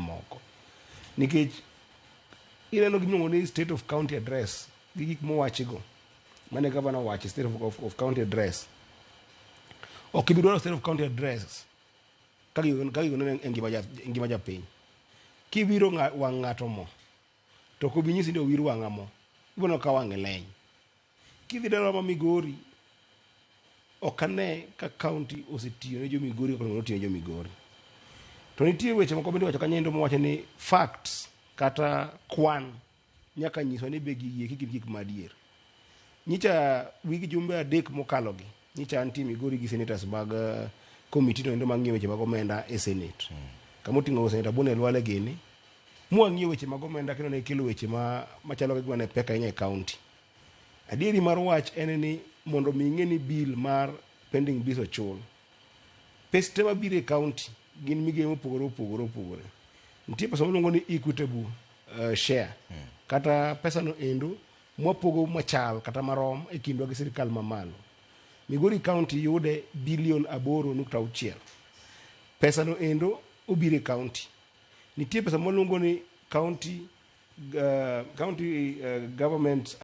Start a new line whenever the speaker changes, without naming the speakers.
mamoko. Nikech ineno gimiluongo ni State of County Address gi gik mowachigo mane gavana owacho e State of County Address. Ok ibi dwaro State of County Address ka gigo neno e ngima japiny. Kiwiro wang' ng'ato mo to ok obi nyisi ni owir wang'a mo, ibiro neno ka wang'e leny. Kidhi dalawa ma Migori, ok ane ka county osetiyo ne jo Migori kaka onego otiyo ne jo Migori. To nitie weche moko bende iwacho kanyo endo mawacho ni facts kata kwan nyaka nyiswa ni be gigi eki gin gik madier. Nyicha wig jumbe 3 mokalogi, nyicha antie Migori gi senators mag committee no endo mang'iyo weche mag omenda e Senate. Kama oting'o Senator Boni Khalwale gini, mwang'iyo weche mag omenda kendo ne kelo weche machalo ka gima ne pek ahinya e county. Adieri mar wach en ni mondo mi ing'e ni bill mar pending bills ochul, pes te mabiro e county gin migepe mopogore opogore opogore. Nitie pesa miluongo ni equitable share kata pesa no endo mwapogo machal kata marom e kindwa gi sirikal mamalo. Migori County yude bilion 8.6. Pesa no endo obiro e county. Nitie pesa mwaluongo ni county government